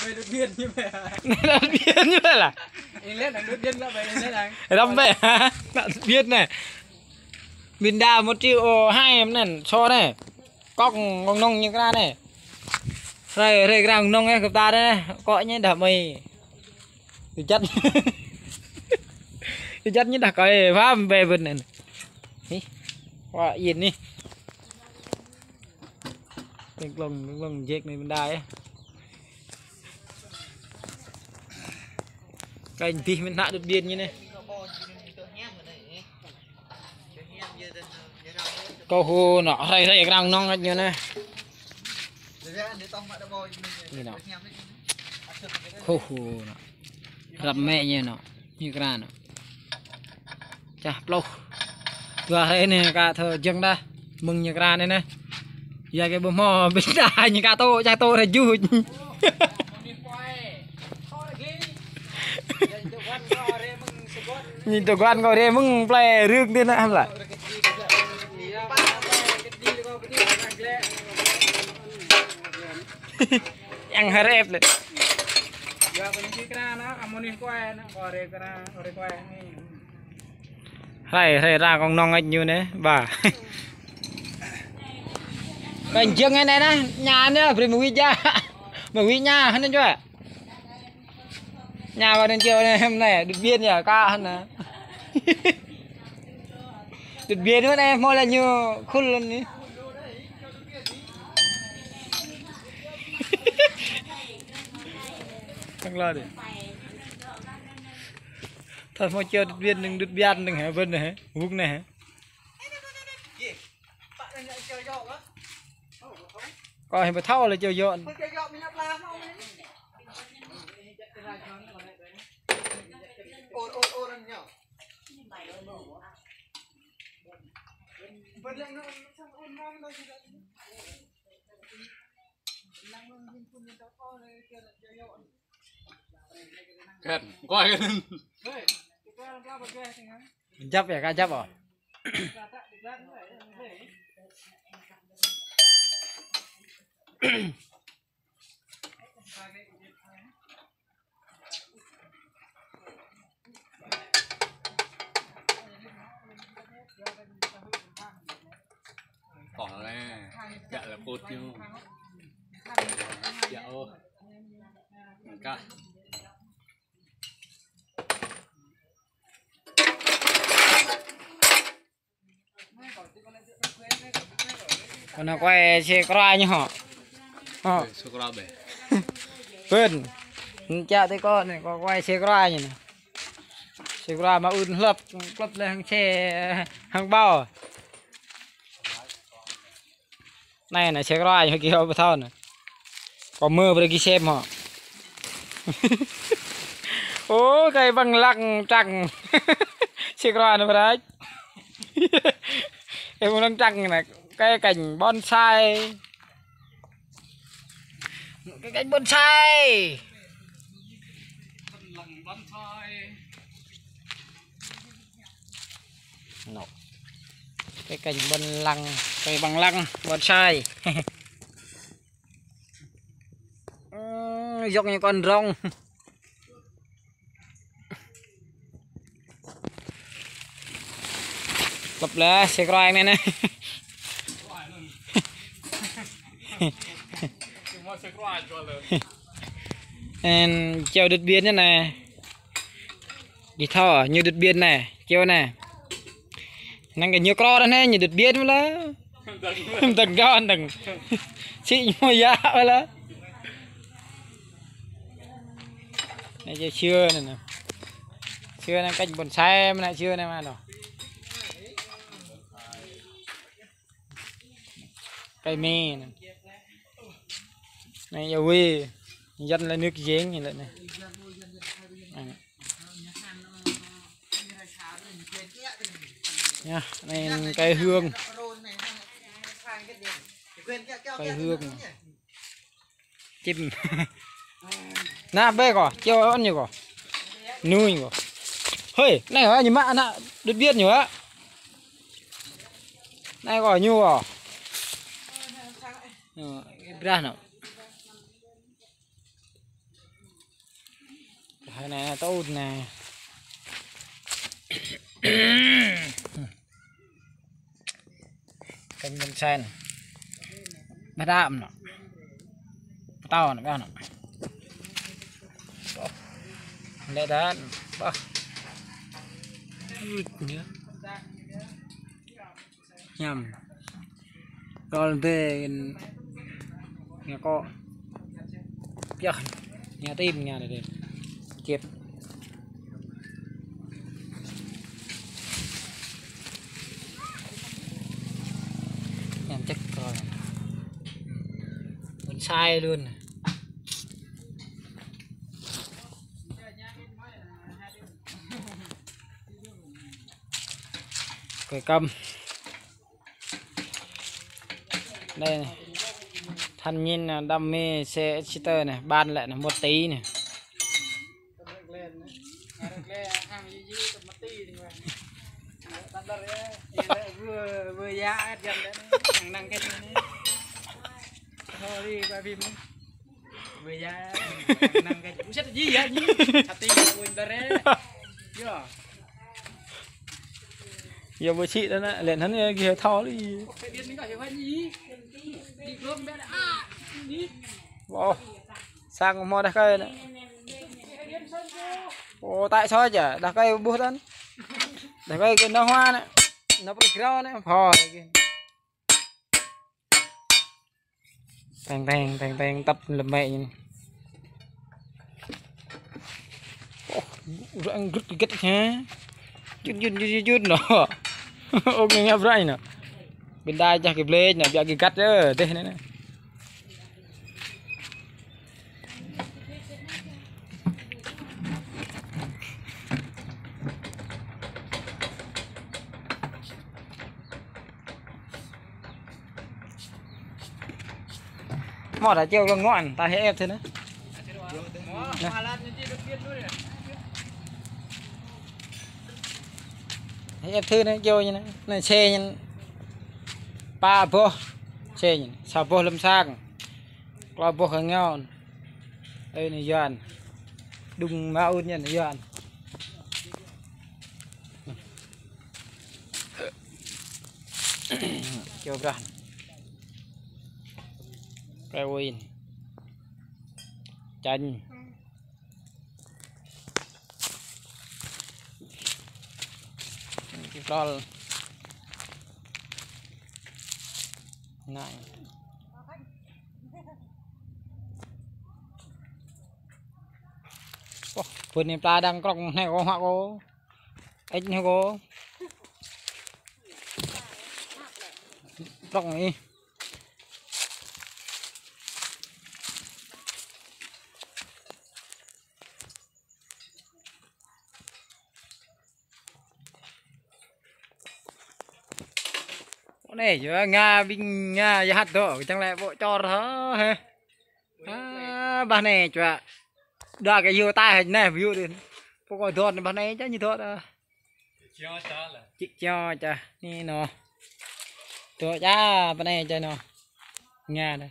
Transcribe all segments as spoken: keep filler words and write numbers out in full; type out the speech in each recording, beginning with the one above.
Đột biến như vậy hả? Đột biến như vậy là? Ih, lĕ đang đột biến lắm vậy, lĕ đang. Răm vậy hả? Đột biến này. Ƀing đa một triệu hai anŭn, so anai. Kŏk ngŏng ngŏng ñu kra anai. Rai, rai kra ngŏng ngŏng anai, kơp ta anai. Kŏk ñu dah mơi. Tui čăt. Tui čăt ñu dah kơi, pha bĕ ƀơ̆n anai. Hih. Wah, yên anai. Teng klong, teng klong jek anai ƀing đa yơh. Kơnh dih mĭn hnă đột biến ñu anai. Kâo hô anŭn, rai rai kra ngŏng ngŏng ñu anai. Anai anŭn. Kâo hô anŭn. Răm mĕ ñu anŭn. Ñu kra anŭn. Čah pluh. Dua hrơi anai ka thâo jơ̆ng dah. Mơ̆ng ñu kra anai anai. Yua kơ ƀu hmâo ƀing đa ñu ka tŏ, čah tŏ rai juh. Ñu tŏ guan kơ rai mơ̆ng plơi rơ̆k anai anŭn hăm lah. Yang harap lĕ. Rai, rai, ra kông nong ĕč ñu anai, ba. Kơnh jơ̆ng anai anai, ñu anai, brơi mơ̆ng wĭ ja. Mơ̆ng wĭ ñu, hơnŭn jua. Ñu ba anŭn jua anai, hăm anai, đột biến ya, ka hơnŭn. Đột biến anai, hmâo lĕ ñu khul anai. Tăng lo đi. Thâo hmâo jua đột biến anŭn, đột biến anŭn hă, ƀơ̆n hă, wŭk anai hă. Kâo hĭ ƀu thâo lĕ jua yŏ. Kan, kâo kan. Jăp ya, ka jăp ah. Kâo anai, jak lĕ put ñu. Jak ôh. Mơ̆ng kah. Kâo anai kuai sĕ kra ñu hŏ. Hŏ. Sĕ kra bĕ. Ƀơ̆n. Čă tui kâo anai, kâo kuai sĕ kra ñu anai. Sĕ kra mă ưn hlăp, hlăp lĕ hăng sĕ, hăng ƀâo. Anai anai sĕ kra ñu hơki hŏ ƀu thâo anai. Kâo mơ̆ brơi gih sem hŏ. Ơ, kơi ƀăng lăng trăng. Sĕ kra anai brơi. Kơi ƀăng lăng trăng anai. Kơi kơnh bonsai. Kơi kơnh bonsai. Nô. Kơi kơnh ƀăng lăng, kơi ƀăng lăng, bonsai. Ơ, dŏ ñu kŏn rŏng. Lăp lah, sĕ kra anai anai. Anai, jua đột biến anai. Gih thâo, ñu đột biến anai, jua anai. Năng kơ ñu kro anai, ñu đột biến mơ̆ lah. Dơ̆ng đon dơ̆ng. Sĭ ñu yă mơ̆ lah. Anai jua sĕ anai anai. Sĕ anai kơnh bonsai mơ̆ anai sĕ anai mă anai. Kơi me anai. Anai yua wê. Dân là nước giếng ñu lĕ anai. Anai. Anai, anai kơi hương. Kơi hương. Chim. Anai bĕ kâo, jua anai ñu kâo. Nuih kâo. Hơi, anai hă, ñu mă anai đột biến ñu hă. Anai kâo ñu kâo. Ơ, brah anai. Hơi anai tơŭt anai. Kênh Môn Sen. Ba đam nă. Pơtâo nă, ba nă. Lĕ đan. Bah. Ui, nhá. Ñăm. Rol dê, ña kŏ. Piah. Ña tim, ña dê. Chip. Ñăm chắc rồi. Bonsai luôn. Kơi căm. Đây này. Thanh niên, à, đam mê xe Exeter này, bán lại này, một tỷ này. Vừa, vừa giá, hàng năng cái gì này. Thôi đi, quay phim đi. Vừa giá, hàng năng cái gì. Ui, sắt gì vậy, gì? Sắt tiền, ui, đa rê. Chưa? Yua ƀu sĭ đa nă, lĕ anŭn yơh gih thâo lĕ. Wow. Sang hmâo đah kơi nă. Ô, tại sao chả? Đah kơi ƀuh tăn. Đah kơi kơ nao hua nă. Nao prơgrao nă. Phò lagi. Teng, teng, teng, teng, tăp lơmĕ ñu. Ôh, răng gĭt gĭt ha. Jut, jut, jut, jut, jut, nă. Ôh, ngă ngă brơi nă. Ƀing đa jah kơ blĕč nă, biă kơ găt yơh, dêh nă, nă. Mơ̆ ta čeo lăng ngoan, ta hĕ ĕp thử nă. Nă. Hĕ ĕp thử nă, čeo ñu nă. Nă, xe ñu. Pă boh. Xe ñu. Sa boh lăm sang. Klâo boh kơ ngŏn. Ê, nă Yuan. Đung mă ŭn ñu nă Yuan. Čeo brah. Prơi win. Chanh. Čeo brol. Nai. Ôh, bơni pla đang krŏng anai kơ hă kơ. Ĕč anai kơ. Krŏng ih. Anai, yua ngă ƀing ngă yua hăt dŏ, čang lĕ ƀô̆ čor hă, hĕ. A, bah anai, čuă. Đa kơ yua tai hă, anai, ƀu yua đih. Pô kơ dŏ anai, bah anai, čang ñu dŏ đa. Čik čio ča, anai nă. Dŏ ča, bah anai ča nă. Ngă đa.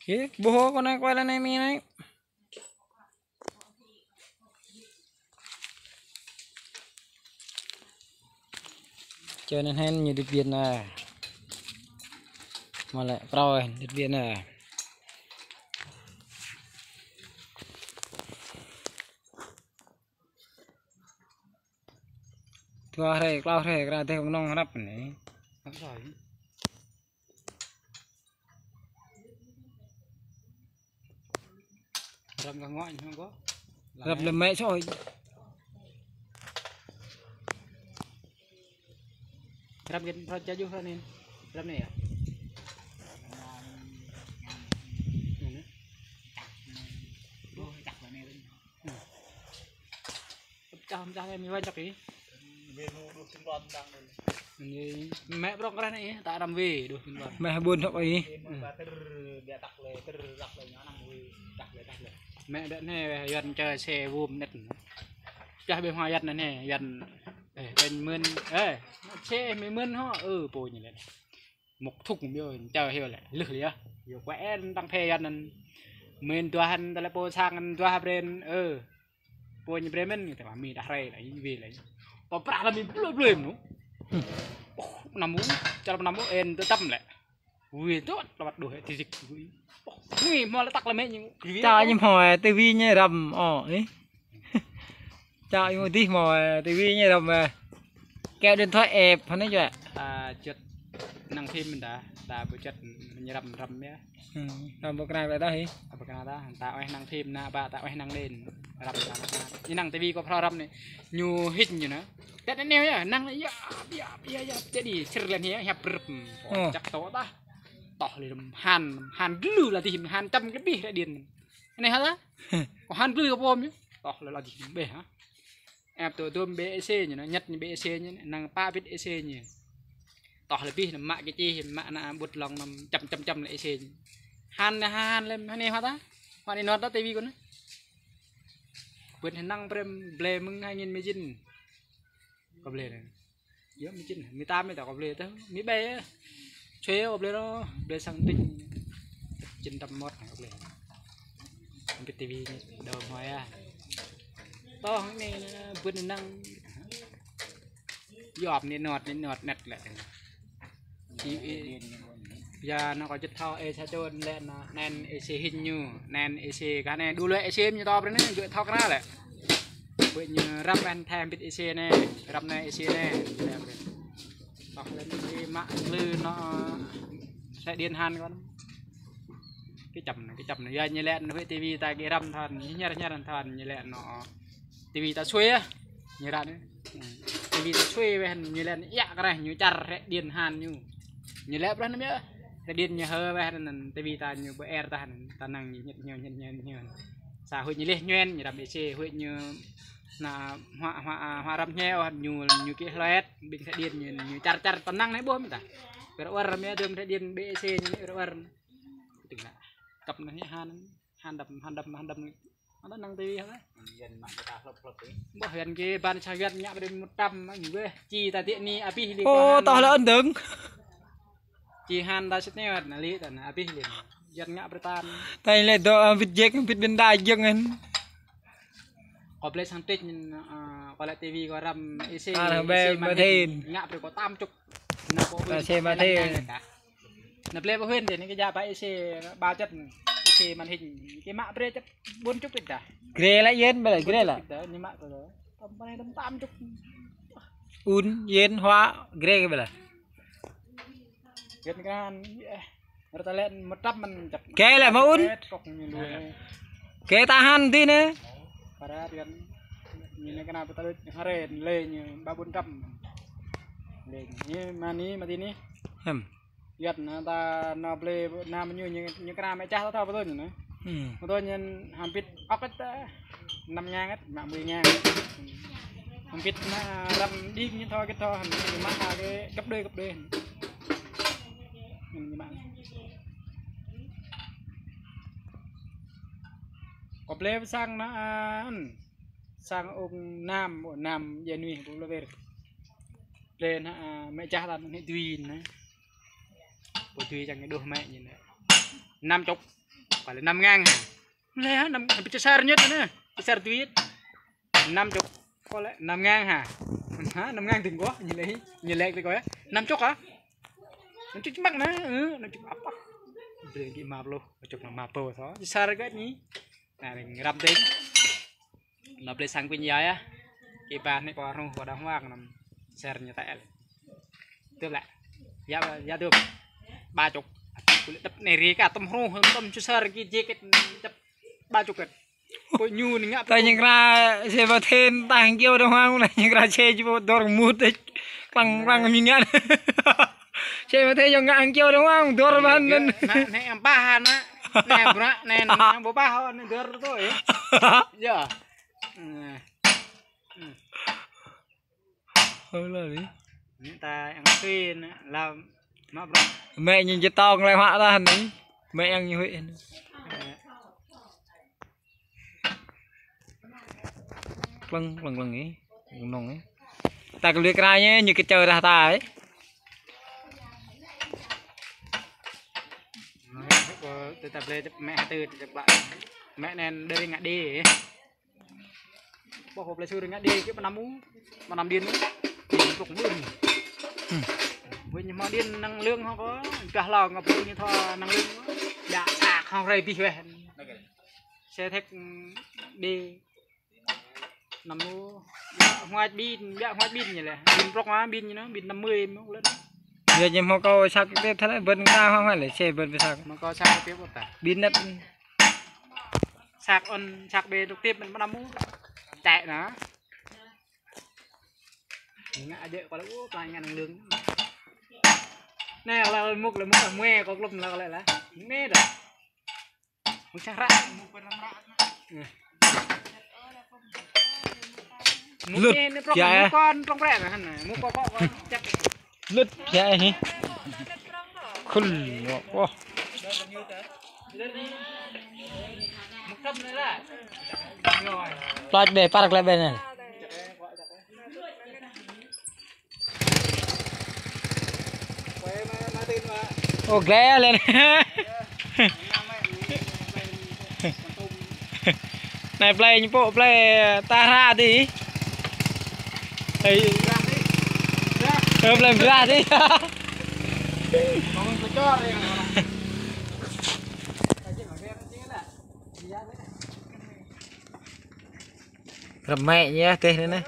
Ih, ƀuh kơ anai, kuai lăng anai mi anai. Čơ anŭn hĕn ñu Điện Biên nă. Mă lĕ prơi Điện Biên nă. Dua hrơi, klâo hrơi, kơ anai dêh kơnơ̆ng hrăp anai. Hrăp kơ ngŏ ñu kơ. Hrăp lơmĕ soi. Hrăp gĕt hrăp ča juh hrăp anai. Hrăp anai yơh. Anai. Duh, čah anai. Pơčah, pơčah anai, mi wai čăk ih. Anai, mĕ prŏng krah anai, ta răm wê, duh, pin ƀar. Mĕ ƀuôn hŏk ih. Mĕ đĕt anai, Yuan čơ xe wôm net. Pơčah ƀĕ hmua Yuan anai, Yuan, ê, Mơn, ơ, čê mơn hŏ, ơ, pô ñu lĕ. Mŭk thŭk mơ̆ yơh, čơ hyu lĕ, lơh lĕ yơh. Yơh kơ en tăng phê yơh anŭn. Mơn dua hăn, ta lĕ pô sang anŭn dua hăn brên, ơ. Pô ñu brên mơn, ta mă mi đah rai lĕ, yơh wĭ lĕ. Pô prah lĕ mi blơi blơi mơ̆n. Ơ, năm mŭ, čar năm mŭ, en tơ tăm lĕ. Wĭ tŏ, lăp đuh, ti dik wĭ. Ơ, ñu hmâo lĕ tăk lĕ mĕ ñu. Čar ñu hmâo, tivi ñu răm, ơ, ih. Čar ñu dih hmâo, tivi ñu răm, ơ. Kéo điện thoại ép, hăn anai čuă. Ta čuăt năng phim mơ̆n ta, ta ƀu čuăt ñu răm răm yơh. Ơ, ta ƀu kơnang lĕ ta hĭ. Ta ƀu kơnang ta, ta ueh năng phim, năng ƀă ta ueh năng đen. Răm ta năng. Ñu năng tivi kơ phrâo răm anai. Ñu hĭ ñu anai. Tĕt anai yơh, năng anai yơh, yơh, yơh, yơh. Jadi, čer lĕ anai yơh, hiăp rơp. Ơ. Čăk tŏ ta. Tŏh lĕ hăn, hăn glư lă dih, hăn čăm glư bih rĕ điện. Anai hă ta? Kơ hăn glư kơ pôm yơh. Tŏh lĕ lă dih bih hă. Ĕp tŏ dôm bê ê xê ñu anai, ñăt ñu bê ê xê ñu anai, năng pă bit ê xê ñu. Tŏh lĕ bih anai mă kơ čih, mă anai ƀut lŏng anŭn čăm čăm čăm lĕ ê xê ñu. Hăn anai hăn lĕ, hăn anai hă ta? Hăn anai nŏt ta tivi kơ anai. Ƀuôn hơnăng brem blơi mơ̆ng hai nghìn mười chín. Kơ blơi anai. Yơh, mi čin, mi tam, mi ta kơ blơi tơ, mi ƀe. Čuê kơ blơi anŭn, blơi sang tĭng. Čin tăm mŏt kơ blơi. Hơbĭt tivi ñu, đơm hoi ah. Tŏ hăng anai, ƀuôn năng. Yơh, anai nŏt, anai nŏt, net lĕ. Ih, ih. Yơh, anŭn kâo čih thâo, ê sa čô lĕ anŭn, anŭn ê xê hĭn ñu, anŭn ê xê kơ anai, đu lĕ ê xê ñu tŏ brơi anai, gơ̆ thâo kơ anai lĕ. Ƀơi ñu răm anŭn thai hơbĭt ê xê anai, răm anai ê xê anai. Tŏh lĕ anai mă glư anŭn, rĕ điện hăn kơ anŭn. Kơ čăm anai, kơ čăm anai, yơh ñu lĕ anŭn huĭ tivi ta kơ răm thăn, ñu ñăr ñăr thăn, ñu lĕ anŭn. Tivi ta sui ah. Ñu ră anai. Tivi ta sui weh, ñu lĕ anŭn yă kơ rĕ, ñu čar rĕ điện hăn ñu. Ñu lĕ prah anŭn yơh. Rĕ điện ñu hơ weh anŭn, tivi ta ñu ƀu er ta anŭn, ta năng ñu ñĕt ñu, ñĕt ñu, ñĕt ñu. Sa huĭ ñu lĕ ñuen, ñu răm ê xê, huĭ ñu anŭn hua, hua, hua răm ñe, ơ, ñu, ñu kơ hloet, ƀing rĕ điện ñu, ñu čar čar ta năng anai ƀuh mơ̆n ta. Ƀu ră wơr mơ̆ dôm rĕ điện bê ê xê ñu anai ƀu ră wơr. Tĭng lă. Kăp anai hăn. Hăn đăm, hăn đăm, hăn đăm. Hăn đăm năng tivi hă? Ƀuh yơh kơ ban sang yơh ñă brơi một trăm, ñu weh. Či ta tiĕ anai abih li. Ơ, kơ hăn. Tŏh lĕ ơn dơ̆ng. Či hăn ta sĭt anai wơ̆t, anai li ta anai abih li. Yơh ñă brơi tan. Ta anai lĕ dŏ, ơ, bit jek, bit benda jek ngăn. Kơ blơi sang tĭng, ơ, kơ lĕ tivi kơ răm ê xê, ơ, ê xê màn hình. Ngă brơi kơ tam chục. Anŭn kơ ta ƀuh ê xê màn hình. Anŭn blơi ƀu hên dih, anai kơ ja ba ê xê ba čăt, ê xê màn hình, kơ mă brơi čăt bốn chục kơ ta. Grê lă yên, ƀơi lĕ grê lă. Ñu mă kơ lĕ. Tăm pơ anai tăm tam chục. Ŭn, yên, hua, grê kơ ƀơi lĕ. Yên kơ anŭn, ơ, rơta lĕ một trăm mơ̆n čăt. Grê lă mă ŭn. Kok ñu lui. Grê ta hăn dih anai. Pada pian. Ñu anai kơ anai pơtơlơi hơrĕ lĕ ñu ba bốn trăm. Lĕ ñu mă anai, mă dih anai. Hơm. Yơh anŭn ta anŭn blơi anŭn mơ̆ ñu, ñu, ñu kơ anai mĕ čah ta thâo pơtô ñu anai. Hm. Pơtô ñu hơbĭt ŏk ĕt ta năm ngàn ĕt, mă mười ngàn. Hơbĭt anŭn răm đĭ ñu thâo kơ thâo hăn, ñu mă kơ gấp đôi, gấp đôi. Ñu mă. Kơ blơi sang anŭn, a, sang ông Nam, ông Nam djai nuih, ƀu lơ wer. Blơi anŭn, a, mĕ čah ta anŭn anai dui anŭn. Pô dui čang đôč mĕ ñu anai. Năm chục. Kơ lĕ năm ngàn hă. Lĕ hă, năm, năm pit časar ñĕt anai. Časar duit. Năm chục. Kơ lĕ năm ngàn hă. Hă, năm ngàn dơ̆ng kơ. Ñu lĕ, ñu lĕ kơ kơ. Năm chục hă? Năm chục čơmăk anai. Ơ, năm chục apa? Blơi kơ ma pluh. Năm chục anŭn ma pluh sô. Časar kơ anai. Anai răm dơ̆ng. Anŭn blơi sang kuñ yai ah. Kơ ba anai kơ rơnŭk kơ đa huang anŭn. Časar ñu tĕ lĕ. Tơl lĕ. Yă, yă tơl. Ba chục. Kơ lĕ tơp anai ri kơ tơm rơnŭk, tơm časar kơ jek kơ tơp ba chục kơ. Pô ñu anai ngă. Ta ñu kra se ba then ta hăng kiêu đa huang anai ñu kra se či pô dor mut đĕč. Klang klang mi ngă. Se ba then yơh ngă hăng kiêu đa huang dor ban anŭn. Anai, anai, anai, anai, ƀu ba hă anŭn. Anai, anai, ƀu ba hă anŭn dor tơ yơh. Yơh. Anai. Ơ, lă anai. Anai ta yang tui anai, lăm, mă bruă. Mĕ ñu či tong lĕ hă ta anai. Mĕ yang ñu huĭ anai. Ơ. Klăng, klăng, klăng anai. Klăng nong anai. Ta kơ lui kra ñu, ñu kơ čơ rah ta. Tơ ta ple mĕ hơtư, tơ ƀă mĕ anŭn đơri ngă đĭ. Ƀôh ple su ngă đĭ kơ pơnăm u, pơnăm điện. Điện trục mưn. Ƀơi ñu hmâo điện năng lượng hŏ kơ, gah hlâo ngă ƀơi ñu thâo năng lượng. Ƀiă sạc hŏ rai bih weh. Xe thek đĭ. Năm nu, ƀiă huač pin, ƀiă huač pin ñu lĕ. Pin prŏk mă, pin ñu nă, pin năm mươi mă lĕ. Yua ñu hmâo kâo sạc tiếp thế lĕ, bơ̆n ta hmâo lĕ, xe bơ̆n phải sạc. Hmâo kâo sạc tiếp ôh ta. Pin net. Sạc ôn, sạc bê trực tiếp mơ̆n năm u. Chạy nă. Ngă aja kơ lĕ, u, plai ngă năng lượng. Nê, lĕ mŭk, lĕ mŭk, mue, kâo klŭm lĕ, lĕ, lĕ. Nê dah. Mŭk čah ră. Lŭt, nê, nê prŏk, ya, mŭk kon, prŏk prĕ nă, hăn nă. Mŭk kŏ, kŏ, kŏ, čăp. Lŭt, ya, hĭ. Khul, wah. Plăč bê, park lĕ bê nê. Ô, gle lên. Anai plei ñu pô plei ta hra dih. Ê. Ơ, plei brah dih. Rơmĕ ñu teh anai nê.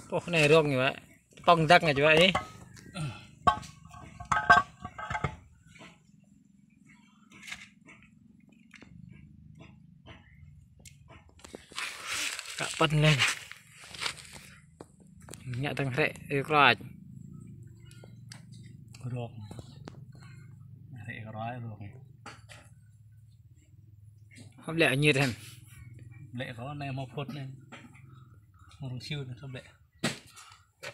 Ôh, anai rông ñu wă. Tŏng dăk ñu wă ih. Kă păn lên. Ngă tơ̆ng hrĕ, ê, kroach. Rông. Hrĕ kroach, rông. Hŏ ƀlĕ ñu tơ̆n. Ƀlĕ kâo anai hmâo phŭt anai. Hmâo rông siu anai, hŏ ƀlĕ.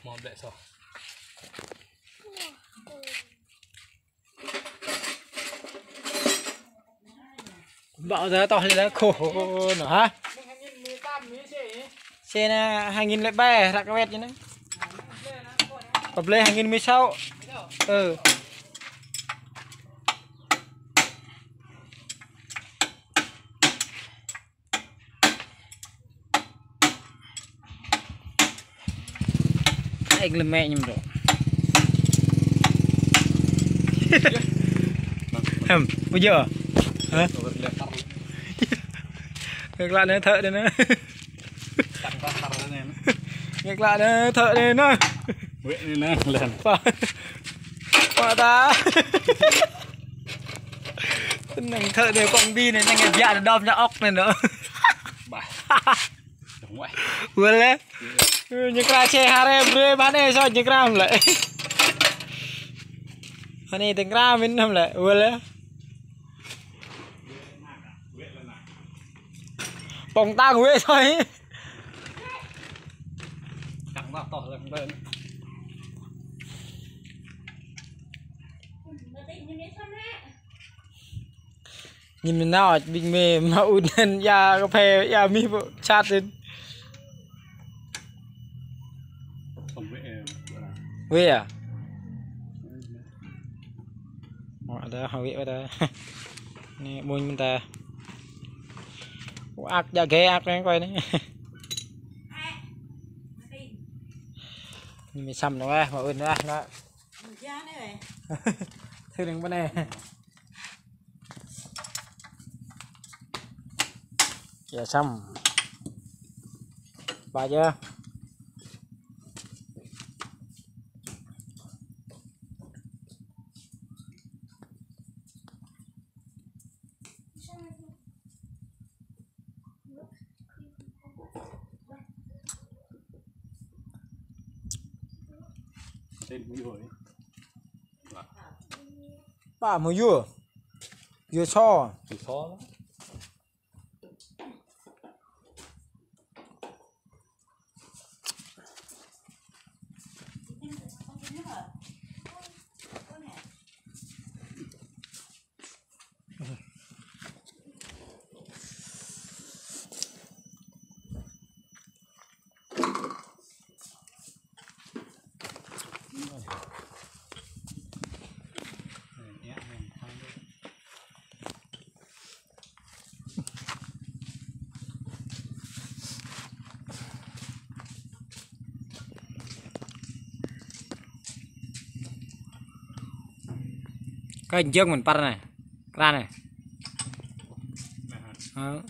Hmâo ƀlĕ soh. Ƀă dah tŏh lĕ khô nă hă? Xe nă hai nghìn lẻ bảy, ră kơwet ñu nă. Kơ ƀlĕ hai nghìn mười sáu. Ơ. Anh lơm mẹ nhầm rồi. Hăm, bây giờ. Hả? Ngược lại nữa thợ đây nữa. Ngược lại nữa thợ đây nữa. Nguyễn này nè, lên. Pă. Pă ta. Năng thợ anai kông bi anai, năng biă đom ñu ŏk anai nă. Bah. Wơl lĕ. Ñu kra čê hare brơi mă anai soh ñu kra mă lĕ. Anai tơ̆ng kra mơ̆n mă lĕ. Wơl lĕ. Pŏng tang wĕ soh. Čang wah toh lăng ƀơ̆n. Ñu mơ̆n nao, ƀing mĕ mă ut anŭn, ia kơphê, ia mih ƀu čăt anŭn. Wĕ à? Mă dah, wĕ dah. Anai ƀuñ mơ̆n ta. Ôh, ăk, jak gai ăk anai kơi anai. Ñu mơ̆n săm anŭn wĕ, mă ut anŭn wĕ. Thử đừng bơnê. Ia săm. Ba jơ. Tên Mũi Hôi. Ba mă yua. Yua so. Yua so. Kơñ jơk mơ̆n păr anai. Kran anai. Hă.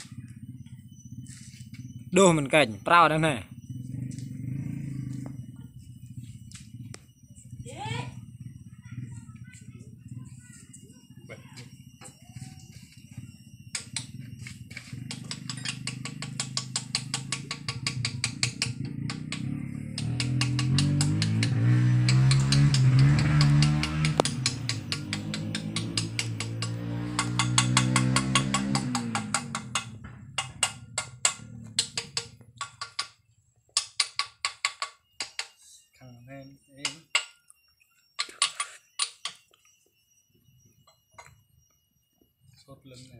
Đôč mơ̆n kơñ, prao đah anai. Khăng anai, ê. Sốt lắm nè.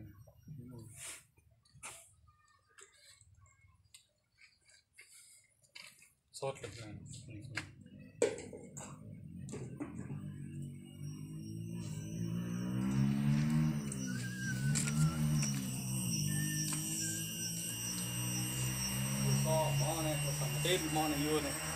Sốt lắm nè. Có món này, có sắm tết món này vô này.